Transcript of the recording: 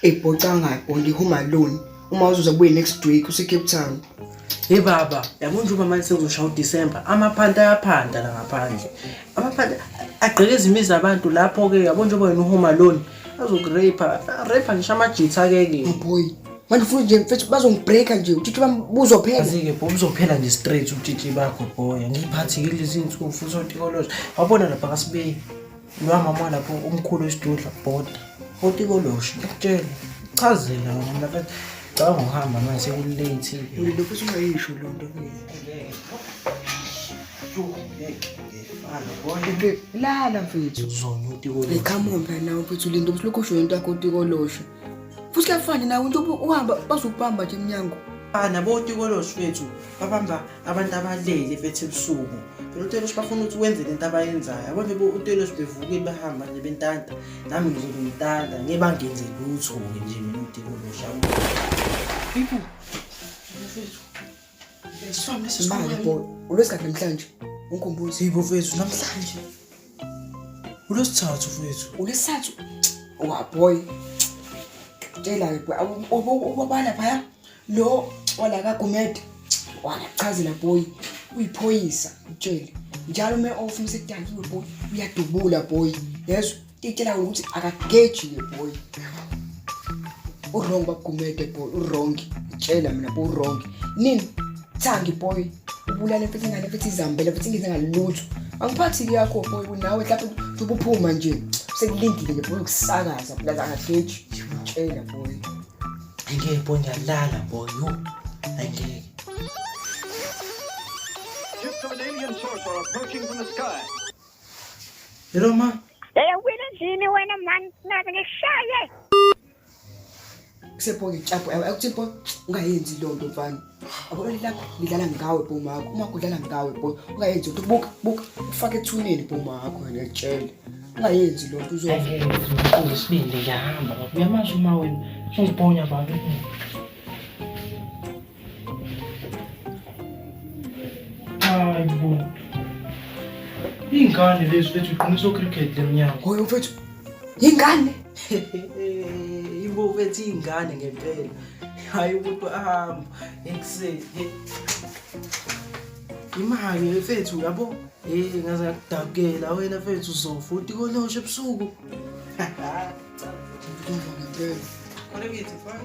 Ebhocanga boy home alone. Uma uzoza buye next week use Cape Town. Hey baba, yabo njengoba manje sekuzoshaya uDecember, amaphanta ayaphanda la ngaphandle. Amaphanta agqekeza imizi abantu lapho-ke, yabo njengoba wena uhome alone, azokurape, rape ngisho amajitha ke ke. Oh boy. Manje ufuna nje mfethu bazongibreaka nje utshitshi bami buzophela. Yazi-ke bo uzophela nje straight utshitshi bakho boy. Ngiphathekile lezi zinsuku futhi otikoloshi. Wabona lapha kaSibeyi. Lowa mama lapho omkhulu wesidudla bhoda. Otikoloshi ngiyakutshela. Chazela wena mina mfethu. Cabanga ngokuhamba manje sekulate. Ulinde futhi ungayisho loo nto kumina. Lala mfethu. Uzonya utikoloshi. Hey come on phela nawe mfethu ulinde usulokhu usho into yakho utikoloshi. Futhi kuyafana nawe into uhamba bazokubamba nje emnyango. Ah nabo otikoloshi fethu babamba abantu abalele fethu ebusuku. Phela utikoloshi bafuna ukuthi wenze lento abayenzayo. Yabo nje utikoloshi bevuke behamba nje bentanta. Nami ngizobe ngintanta ngeke bangenze lutho-ke nje mina utikoloshi yabo. Ibu. Mfethu. Sifambe Manje sesikhona. boy, ulwesikhathi namhlanje. Ungikhumbuze. Yibo mfethu namhlanje. Ulwesithathu mfethu. Ulwesithathu. Wa boy. Tshela ke boy, ubabala phaya. Lo wala kaGumede. Wangachazela boy. Uyiphoyisa, utshele. Njalo me off msedakiwe boy, uyadubula boy. Yezwa? Titshela ukuthi akageji ke boy. Urong babugumede boy, urong. Tshela mina boy urong. Nini? Thangi boy. Ubulale mfethu ingane mfethu izambele mfethu ingeze ngalutho. Angiphathi ke yakho boy nawe mhlawumbe ubuphuma nje. Sekulindile nje boy ukusakaza plus akageji. Tshela boy. Angeke boy ngiyalala boy yo. Angeke. Ships of an alien source are approaching from the sky. Hello ma. Hey wena endlini wena man, naze ngishaye. Kusepho ngitshapo akuthi bo ungayenzi leyo nto mfana. Yabona lakho lidlala ngawe bo makho. Uma kudlala ngawe bo ungayenzi into buka buka ufake ethuneni bo makho wena etshele. Ungayenzi leyo nto uzofa. Angeke ngiqonde isibindi ngiyahamba baba. Uyamazi uma wena. Sungibhonya baba. Hayi bo. Ingane lezi mfethu iqinisa cricket lemnyango. Hoyo mfethu. Ingane. Ibo mfethu ingane ngempela. Hayi umuntu ahamba ekuseni. Imali mfethu yabo. Eh ngaze ngakudabukela wena mfethu uzofa utikoloshe ebusuku. Ngempela. Khona kithi mfana.